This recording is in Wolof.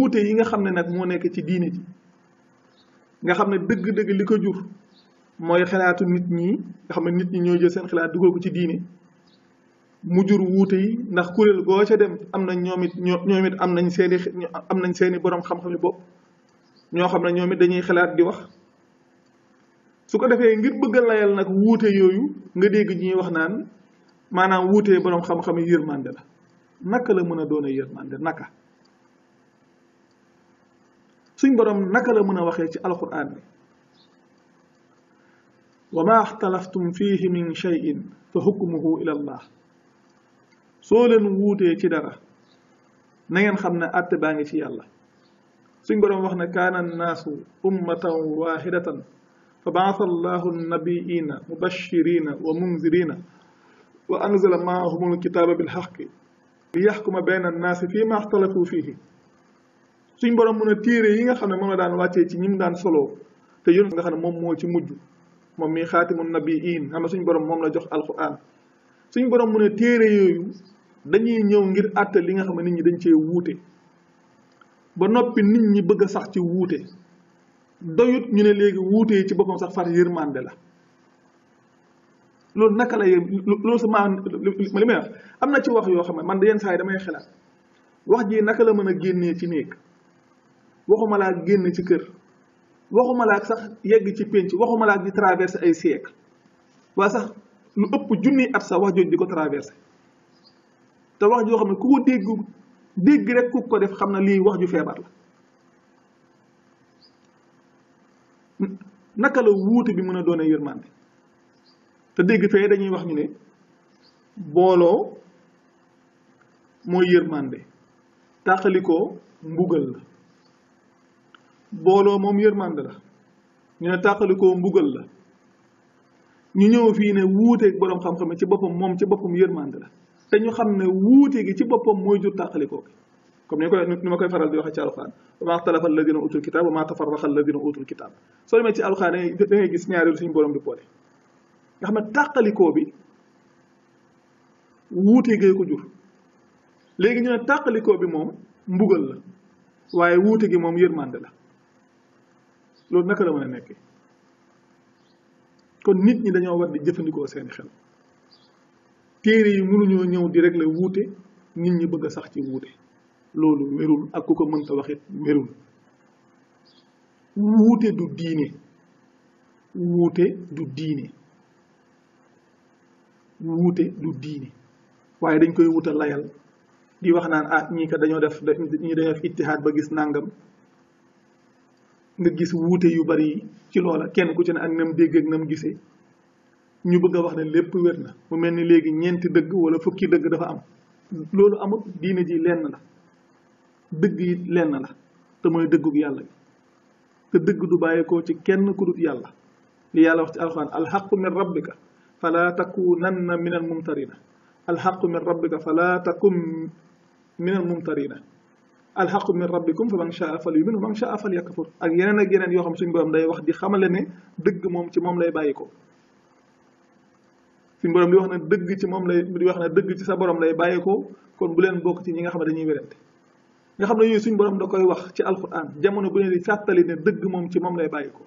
wuute yi nga xam ne nag moo nekk ci diine ji nga xam ne dëgg-dëgg li ko jur mooy xalaatu nit ñi nga xam ne nit ñi ñoo jël seen xalaat dugal ko ci diine mu jur wuute yi ndax kuréel goo ca dem am nañ ñoom it am nañ seeni borom xam-xam yi bopp ñoo xam ne ñoom it dañuy xalaat di wax su ko defee ngir bëgg a layal nag wuute yooyu nga dégg ñuy wax naan maanaam wuutee borom xam-xam yi yërmande la naka la mën a doon a yërmande naka suñ borom naka la mën a waxee ci alquran bi wa ma axtalaftum fihi min cheyin fa hukmuhu ila allah soo leen wuutee ci dara na ngeen xam ne àtte baa ngi ci yàlla suñ borom wax ne kaana annaasu ummatan wahidatan fa baasa allahu annabiyina mubashirina wa munzirina wa anzala maahum alkitaba bilxaqi li yaxkuma bayna annaasi fii ma axtalafu fihi suñ borom mun a téere yi nga xam ne moom la daan wàccee ci ñim daan soloo te yón nga xam ne moom moo ci mujj moom mii xaatimu nabiin xam ne suñ borom moom la jox alquran suñ borom mun a téere yooyu dañuy ñëw ngir àtte li nga xam ne nit ñi dañ cee wuute ba noppi nit ñi bëgg a sax ci wuute doyut ñu ne léegi wuute yi ci boppam sax far yërmande la loolu naka la loolu sama li may wax am na ci wax yoo xam ne man yenn saa yi damay xalaat wax ji naka la mën a génnee ci néeg waxuma laa génn ci kër waxuma laa sax yegg ci pénc waxuma laa di traversé ay siècle waa sax lu ëpp junniy at sax wax jooj di ko traversé te wax joo xam ne ku ko dégg rek ku ko def xam na lii wax ju feebar la naka la wuute bi mën a doone yërmande te dégg fee dañuy wax ñu ne booloo mooy yërmande tàqalikoo mbugal la booloo moom yërmande la ñu ne tàqalikoo mbugal la ñu ñëw fii ne wuuteeg boroom xam-xam ci boppam moom ci boppam yërmande la te ñu xam ne wuute gi ci boppam mooy jur tàqalikoo gi comme ni ma koy faral di waxee ci alxuraan wa maa xtalafa alladina utul kitaab wa maa tafarraqa alladina utul kitaab soo demee ci alxuraan da ngay gis ñaareelu suñu borom di poole nga xam ne tàqalikoo bi wuute gee ko jur léegi ñu ne tàqalikoo bi moom mbugal la waaye wuute gi moom yërmande la loolu naka la mën a nekkee kon nit ñi dañoo war di jëfandikoo seeni xel téere yi mënuñoo ñëw di rek la wuute nit ñi bëgg a sax ci wuute loolu wérul ak ku ko mënta waxit wérul wuute du diine wuute du diine wuute du diine waaye dañ koy wuta layal di wax naan ah ñii kat dañoo def ittihaad ba gis nangam nga gis wuute yu bari ci loola kenn ku ci ne ak nam dégg ak nam gisee ñu bëgg a wax ne lépp wér na mu mel ni léegi ñeenti dëgg wala fukki dëgg dafa am loolu amul diine ji lenn la dëgg yi lenn la te mooy dëggug yàlla bi te dëgg du bàyyeekoo ci kenn ku dut yàlla li yàlla wax ci alxuraan alxaqu min rabbika fala takunanna min almumtarina alxaqu min rabbika fala takun min almumtarina alxaqu min rabbikum fa man shaa fal yumin wa man shaa fal yakfur ak yeneen yoo xam suñu borom day wax di xamale ne dëgg moom ci moom lay bàyyikoo suñu borom di wax ne dëgg ci moom lay di wax ne dëgg ci sa borom lay bàyyikoo kon bu leen bokk ci ñi nga xam ne dañuy werante nga xam ne yooyu suñu borom da koy wax ci alquran jamono bu ne di fàttali ne dëgg moom ci moom lay bàyyikoo